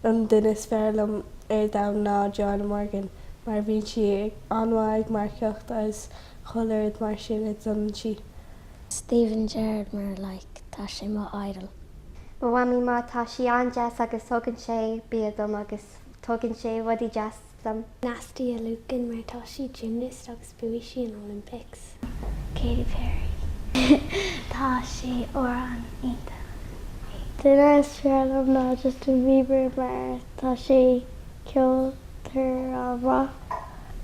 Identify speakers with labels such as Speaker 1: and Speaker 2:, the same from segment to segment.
Speaker 1: An duine is fearr liom ar domhan ná Joanna Morgan mar bíonn sí an-mhaith ag marcaíocht agus chuile rud mar sin a déanann sí.
Speaker 2: Steven Gerrard mar like tá sé mo idol.
Speaker 3: Mo mhamaí mar tá sí an-deas agus tugann sé bia dom agus tugann sé rudaí deas dom.
Speaker 2: Nastia Liukin mar tá sí gymnast agus bhuaigh sí an Olympics. Katy Perry. Tá sí amhrán iontach.
Speaker 4: Duine is fearr liom ná Justin Bieber mar tá sé ceoltóir an-mhaith.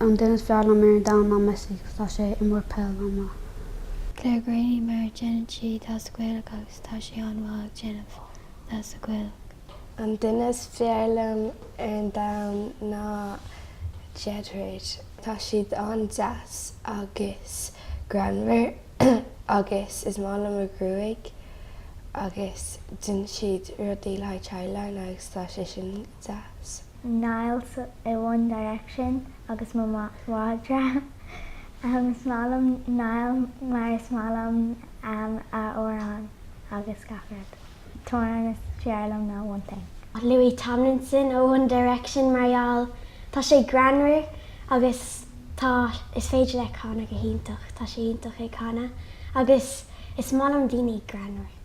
Speaker 5: An duine is fearr liom ar an domhan ná Messi agus tá sé imreoir peil an-mhaith.
Speaker 2: Claire Greaney mar déanann sí damhsa Gaelach agus tá sí an-mhaith ag déanamh damhsa Gaelach.
Speaker 1: An duine is fearr liom ar an domhan ná Jedward. Tá siad an-deas agus greannmhar agus is maith liom a gruaig agus déanann siad rudaí le haghaidh Childline agus tá sé sin deas.
Speaker 4: Niall i One Direction agus mo mhadra. Is maith liom Niall mar is maith liom a amhrán agus gach rud. T-amhrán is fearr liom ná One Thing.
Speaker 2: Louis Tomlinson ó One Direction mar gheall tá sé greannmhar agus tá is féidir leis canadh go hiontach tá sé iontach ag canadh agus is maith liom daoine greannmhar.